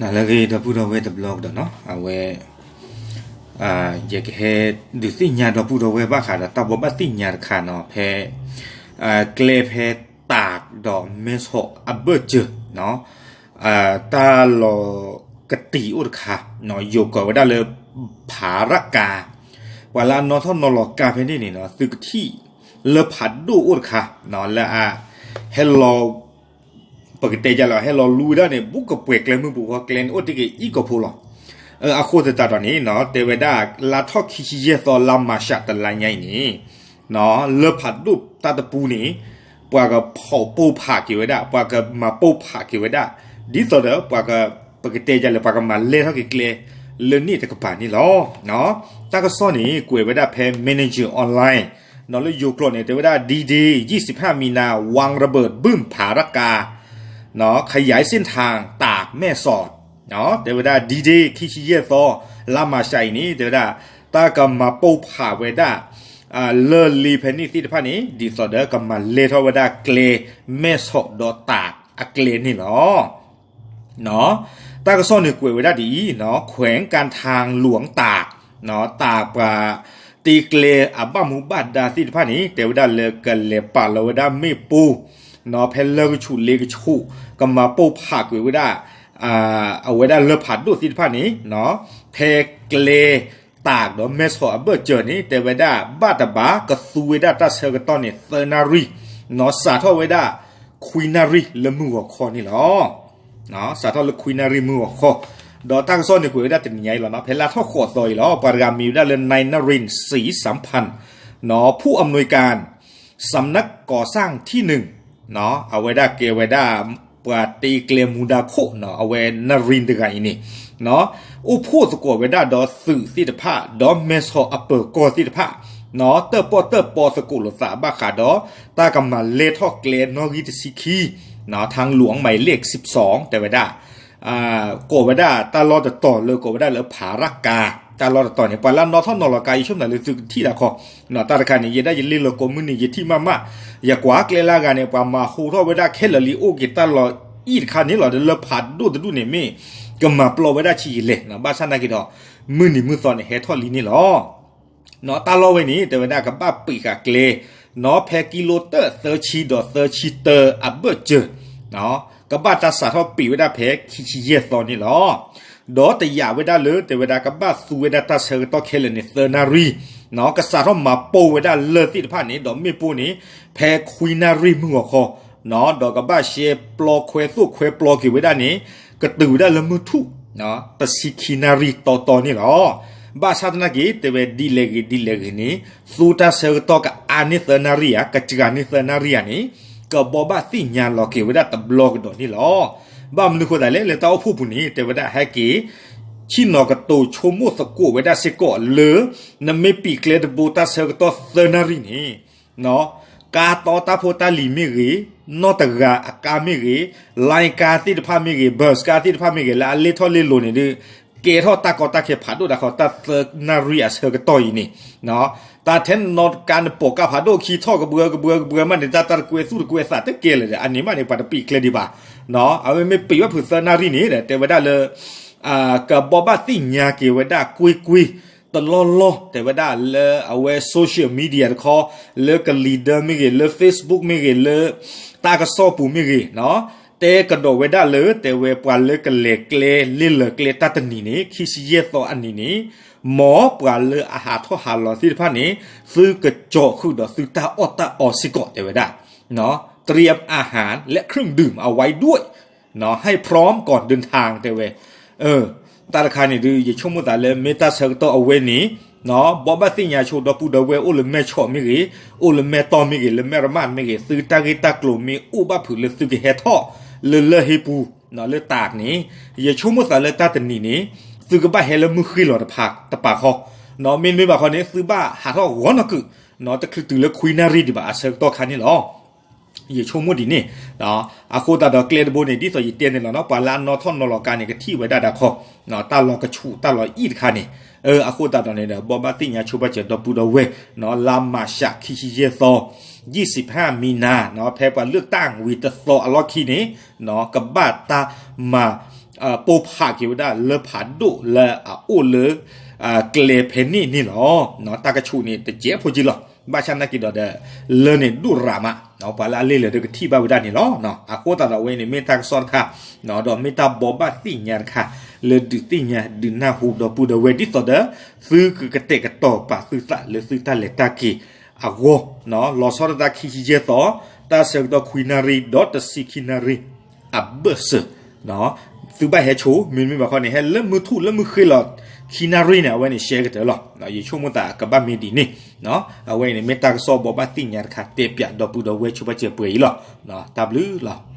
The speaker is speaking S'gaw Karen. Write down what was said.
လၢအဂ့ၤ ဒီပုၢ်ဒီဝဲၢ်တဘျီကဒီးနီၤ, အဝဲ ယကဟဲဒုးသ့ၣ်ညါဒီပုၢ်ဒီဝဲၢ်ဘၣ်ဃးဒီးတၢ်ဘိးဘၣ်သ့ၣ်ညါတခါနီၤ, ဖဲ ကျဲဖဲတၢးဒီးမဲဆီးအဘၢၣ်စၢၤ တၢ်လီၤကတံာ်အိၣ်တခါ, ယိၤကိးဝဲဒၣ်လၢ ဖးရကၤ, ပှၤလၢအနီၣ်ထီၣ်နီၣ်လီၤကါဖဲန့ၣ်န့ၣ်နီၤ သုကထံၣ်လၢဖးဒိၣ်အိၣ်တခါ လၢအ ဟဲလီၤ ပကတဲယလီၤ ဟဲလီၤလူဝဲဒၣ်န့ၣ် ဘူးကပှဲၤကျဲမုၢ်ပူၤဃီ ကျဲန့ၣ်အိၣ်တ့ၢ်က့ၤအံၣ်ကီၢ်ဖိလီၤ. အဃိသတးဒီးန့ၣ်နီၤ တဲဝဲဒၣ် လါထီၣ်ခံဆံယဲၢ်သီ လါမၤရှးတလါညါအံၤန့ၣ် လၢဖးဒိၣ်တၢ်တပူန့ၣ် ပှၤကဖီၣ်ပိၢ်ဖးက့ၤဝဲဒၣ် ပှၤကမၤပိၢ်ဖးက့ၤဝဲဒၣ် ဒ်သိးဒီး ပှၤက ပကတဲယလၢ ပှၤကမၤလဲၢ်ထီၣ်က့ၤကျဲ လၢန့ၣ်တကပၤန့ၣ်လီၤ. တၢ်ကစီၣ်န့ၣ် ကွဲးဝဲဒၣ်ဖဲ Manager Online လၢယိၤကျိာ်န့ၣ် တဲဝဲဒၣ် D-Day ယံၣ်စံးဖးမံၤနၤ ဝၣ်ရဘၢၣ်ဘုၣ်ဖးရကၤ ခယဲးစ့ၣ်ထၣ်တၢးမဲၢ်ဆီး တဲဝဲဒၣ် D-Day ခံဆံယဲၢ်သီ လါမၤရှးအံၤန့ၣ် တဲဝဲဒၣ် တၢ်ကမၤပိၢ်ဖးဝဲဒၣ် လၢၢ်လ့ဖဲန့ၣ်သ့ၣ်တဖၣ်န့ၣ် ဒ်သိးဒီးကမၤလဲၢ်ထီၣ်ဝဲဒၣ်ကျဲ မဲၢ်ဆီးဒီးတၢးအကျဲန့ၣ်လီၤ. တၢ်ကစီၣ်န့ၣ်ကွဲးဝဲဒၣ်ဒ်အံၤ แขวงการทางหลวงตาก တၢးပှၤတ့ကျဲအဘၣ်မူဘၣ်ဒါသ့ၣ်တဖၣ်န့ၣ် တဲဝဲဒၣ်လၢကလဲၤပာ်လီၤဝဲဒၣ်မ့ၣ်ပိၢ် ဖဲလၢကဆူးလ့ကဆူး ကမၤပိၢ်ဖးကွံာ်ဝဲဒၣ် အဝဲဒၣ်လၢဖးဒိၣ်သ့ၣ်တဖၣ်န့ၣ် ဖဲကျဲ တၢးဒီးမဲၢ်ဆီးအဘၢၣ်စၢၤန့ၣ် တဲဝဲဒၣ်ဘၣ်တဘၣ်ကသူဝဲဒၣ်တၢ်ဆၢကတီၢ်န့ၣ် သၢနၣ်ရံၣ် စးထီၣ်ဝဲဒၣ် ခွံနၣ်ရံၣ်လၢမုၢ်ဂီၤခီန့ၣ်လီၤ. စးထီၣ်လၢခွံနၣ်ရံၣ်မုၢ်ဂီၤခီ ဒီးတၢ်ကစီၣ်န့ၣ်ကွဲးဝဲဒၣ်တနံၤညါအံၤလီၤ. ဖဲလါထီၣ်ဃိးသီအံၤလီၤ ပှၤတဂၤမံၤဝဲဒၣ်လၢ นายนรินทร์ ศรีสัมพันธ์ ผู้อำนวยการ สำนักก่อสร้างที่หนึ่ง အဝဲဒၣ်ကဲဝဲဒၣ် ပှၤတ့ကျဲမူဒါခိၣ် အဝဲနၣ်ရံၣ်တဂၤအံၤန့ၣ် အိၣ်ဖှိၣ်သကိးဝဲဒၣ်ဒီးသုးသ့ၣ်တဖၣ် ဒီးမဲၢ်ဆီးအပၢၤကီၢ်သ့ၣ်တဖၣ် တၢၣ်ပီၣ်တၢၣ်ပီသကိးလိာ်သးဘၣ်ဃးဒီး တၢ်ကမၤလဲၢ်ထီၣ်ကျဲနီၣ်ဂံၢ်တဆံခံ ทางหลวงหมายเลขสิบสอง တဲဝဲဒၣ် ကိးဝဲဒၣ်တၢ်လီၢ်တတီၤလၢကိးဝဲဒၣ်လၢဖးရကၤ တၢ်လီၢ်တတီၤန့ၣ် ပှၤလၢအနီၣ်ထီၣ်နီၣ်လီၤကါ ယဆိကမိၣ်သးလၢသုကထံၣ်တၢ်ခီ တၢ်တခါန့ၣ် ယဲဒၣ်ယလ့လီၤကိးမုၢ်နံၤ ယထံၣ်မးမး ယကွၢ်ကျဲလၢအဂၤန့ၣ် ပှၤမၤဟူးထီၣ်ဝဲဒၣ်ခဲလၢာ်လံ အိၣ်က့ၤတၢ်လီၢ်အံၤတခါန့ၣ်လီၤ. ဒီးလၢဖးဒိၣ်တဒူၣ်န့ၣ်မ့ၢ် ကမၤပျီဝဲဒၣ်ဆံးယံာ်လဲၣ် ဘၣ်ဆၣ်နာ်က့ၤဒီး မုၢ်နံၤမုၢ်သီန့ၣ် ဟဲထီၣ်လံန့ၣ်လီၤ. တၢ်လီၢ်ဝဲန့ၣ် တဲဝဲဒၣ်ကဘၣ်ပံးဃာ်ကျဲ နီၣ်ဖဲကံလိတၢၣ်သၢဆံဒီးသၢဆံတၢအဘၢၣ်စၢၤ ကဘၣ်တၢ်စးထီၣ်ပံးဝဲဒၣ်ဖဲခံဆံယဲၢ်သီန့ၣ်လီၤ. ဒီးတယာ်ဝဲဒၣ်လၢ တဲဝဲဒၣ်ကဘၣ်သူဝဲဒၣ်တၢ်ဆၢကတီၢ်ခဲလၢာ်န့ၣ် သၢနၣ်ရံၣ် ကစးထီၣ်မၤပိၢ်ဝဲဒၣ်လၢၢ်သ့ၣ်တဖၣ်န့ၣ် ဒီးမ့ၣ်ပိၢ်န့ၣ် ဖဲခွံနၣ်ရံၣ်မုၢ်ဂီၤခီ ဒီးကဘၣ်ရှဲပျီခွဲသိၣ်ခွဲပျီက့ၤဝဲဒၣ်န့ၣ် ကတုၤဝဲဒၣ်လၢမုၢ်ထူၣ် တဆံခံနၣ်ရံၣ်တီတီန့ၣ်လီၤ. ဘၣ်ဆၣ်သနာ်က့ တဲဝဲဒ်လဲၣ်ဂ့ၤဒ်လဲၣ်ဂ့ၤန့ၣ် သူတၢ်ဆၢကတီၢ်ကအါန့ၢ်သၢနၣ်ရံၣ်ဧါ ကစှၤန့ၢ်သၢနၣ်ရံၣ်ဧါန့ၣ် ကဘိးဘၣ်သ့ၣ်ညါလီၤက့ၤဝဲဒၣ်တဘျီကဒီးန့ၣ်လီၤ. ဘၣ်မနုၤဃိသတးလဲၣ် လၢတၢ်အိၣ်ဖှိၣ်ပူၤန့ၣ် တဲဝဲဒၣ်ဟဲက့ၤ ဆ့ၣ်နီၤကတိၤဆိကမိၣ်သကိးဝဲဒၣ်စ့ၢ်ကီးလၢ နမ့ၢ်ပံးကျဲတဘိတၢ်ဆၢကတီၢ်သၢနၣ်ရံၣ်န့ၣ် ကါတီတၢ်ဖိတၢ်လံၤမ့ၢ်ဂ့ၤ, နီၢ်တဂၤအကါမ့ၢ်ဂ့ၤ, လိုင်းကါသ့ၣ်တဖၣ်မ့ၢ်ဂ့ၤ, ဘၢၣ်စ်ကါသ့ၣ်တဖၣ်မ့ၢ်ဂ့ၤ လၢအလဲၢ်ထီၣ်လဲၢ်လီၤန့ၣ်ဒီး ကဲထီၣ်တၢ်ကီတၢ်ခဲဖးဒိၣ်တၢ်ဃီ တၢ်သၢနၣ်ရံၣ်အဆၢကတီၢ်အံၤန့ၣ် တၢ်ထဲနီၢ်ကါနပိာ်ကါဖးဒိၣ်ခံထီၣ်ကဘှၢကဘှၢကဘှၢမးန့ၣ် တၢ်တၢ်တကွဲသူၣ်တကွဲသးတကဲလၢာ်ဒီး အန့ၣ်မးန့ၣ် ပှၤတပံးကျဲဒံးဘၣ်. အဝဲမ့ၢ်ပံးဘၣ်ဖုးသၢနၣ်ရံၣ်န့ၣ် တဲဝဲဒၣ်လၢ ကဘိးဘၣ်သ့ၣ်ညါက့ၤဝဲဒၣ်ကွ့ၢ်ကွ့ၢ် တလီၢ်လီၢ် တဲဝဲဒၣ်လၢအဝဲ social media တခီ လၢကလံၤဒၢမ့ၢ်ဂ့ၤ, လၢ Facebook မ့ၢ်ဂ့ၤ, လၢတၢ်ကစီၣ်ပူၤမ့ၢ်ဂ့ၤ, တဲကဒီးဝဲဒၣ်လၢ တဲဝဲပှၤလၢကလဲၤကျဲ လ့လၢာ်ကျဲတၢ်တနံၤန့ၣ် ခံဆံယဲၢ်သီအနံၤန့ၣ် မ်ပှၤလၢအဟးထီၣ်ဟးလီၤသ့ၣ်တဖၣ်န့ၣ် သုကကၠီဃုာ်ဒီးသုတၢ်အီၣ်တၢ်အီစ့ၢ်ကီး တဲဝဲဒၣ် เตรียมอาหารและเครื่องดื่มเอาไว้ด้วย ให้พร้อมก่อนเดินทาง တဲဝဲ တၢ်တခါန့ၣ်ဒုး ယဆိကမိၣ်သးလၢ မ့ၢ်တၢ်ဆၢကတီၢ်အဝဲန့ၣ် ဘိးဘၣ်သ့ၣ်ညါဆိဒီပုၢ်ဒီဝဲၢ် အိၣ်လၢမဲၢ်ဆီးမ့ၢ်ဂ့ၤ, အိၣ်လၢမဲၢ်တီၢ်မ့ၢ်ဂ့ၤ, လၢမဲၢ်ရမၢ်မ့ၢ်ဂ့ၤ, သုတၢ်ဂ့ၢ်တၢ်ကျိၤမ့ၢ်အိၣ်ဘၣ်ဖုးလၢသုကဟဲထီၣ်လၢလၢၢ်ဟ့ပူၤ လၢတၢးန့ၣ် ယဆိကမိၣ်သးလၢတၢ်တနံၤန့ၣ် သုကဘၣ်ဟဲလၢမုၢ်ဃ့ၢ်လီၤတပၤဃီ, မ့တမ့ၢ်ဘၣ်ဃီန့ၣ် သုဘၣ်ဟးထီၣ်ဂီၤနီၢ်ကုာ် တချုးတုၤလၢခွံနၣ်ရံၣ်ဒံးဘၣ်အဆၢကတီၢ်ခါန့ၣ်လီၤ. ယဆိကမိၣ်ဒ်န့ၣ်, အဃိသတးဒီးကျဲတဘိန့ၣ် ဒ်သိးယတဲန့ၣ်လီၤနီၤ ပှၤလၢအနီၣ်ထီၣ်နီၣ်လီၤကါန့ၣ် ကထံၣ်ဝဲဒၣ်တၢ်ခီ, တၢ်လီၤကဆူးတၢ်လီၤအံၣ်တခါန့ၣ်, အဃိသတးဒီးန့ၣ်ဒီး ဘိးဘၣ်သ့ၣ်ညါဆိဘၣ်စၢၤဒီပုၢ်ဒီဝဲၢ် လါမၤရှးခံဆံယဲၢ်သီ, ယံာ်စံးဖးမံနၤ ဖဲပှၤလၢတၢ်ဝံၤတသီအလီၢ်ခံန့ၣ် ကဘၣ်တၢ်မၤ ပိၢ်ဖးက့ၤဝဲဒၣ်လၢဖးဒိၣ်လၢအအိၣ်လၢ ကျဲဖဲန့ၣ်န့ၣ်လီၤ. တၢ်ကဆူးန့ၣ်တစဲးဖိက့လီၤ. ဘၣ်ဆၣ်နာ်က့ၤဒီး လၢန့ၣ်ဒိၣ်ရၤမး ပှၤလၢအလဲၤလၢာ်ဒီးကထံၣ်ဘၣ်ဝဲဒၣ်န့ၣ်လီၤ. အဃိသတးဒီးအဝဲန့ၣ်မ့ၢ်တၢ်ကစီၣ်တခါ ဒီးမ့ၢ်တၢ်ဘိးဘၣ်သ့ၣ်ညါတခါ လၢဒုးသ့ၣ်ညါဒုးနၢ်ဟူဒီပုၢ်ဒီဝဲၢ်ဒ်သိးဒီး သုကကတဲာ်ကတီၤပာ်သုသးလၢသုတၢ်လဲၤတၢ်က့ၤအဂီၢ် လီၤဆီဒၣ်တၢ်ခံဆံယဲၢ်သီ တၢ်ဆၢကတီၢ်ခွံနၣ်ရံၣ်ဒီးတဆံခံနၣ်ရံၣ် အဘၢၣ်စၢၤ သုဘၣ်ဟဲဆိ မ့တမ့ၢ်ဘၣ်ခီန့ၣ် ဟဲလၢမုၢ်ထူၣ်လၢမုၢ်ဃ့လီၤ ခံနၣ်ရံၣ်န့ၣ် အဝဲန့ၣ်ရှဲကတၢၢ်လီၤ. ယဆိကမိၣ်သးကဘၣ်မ့ၢ်ဒ်န့ၣ် အဝဲအံၤန့ၣ် မ့ၢ်တၢ်ကစီၣ်ဘိးဘၣ်သ့ၣ်ညါတခါ တဲပၠးဒီပုၢ်ဒီဝဲၢ်ဆိဘၣ်စၢၤပှဲၤအံၤလီၤ. တၢ်ဘျုးလီၤ.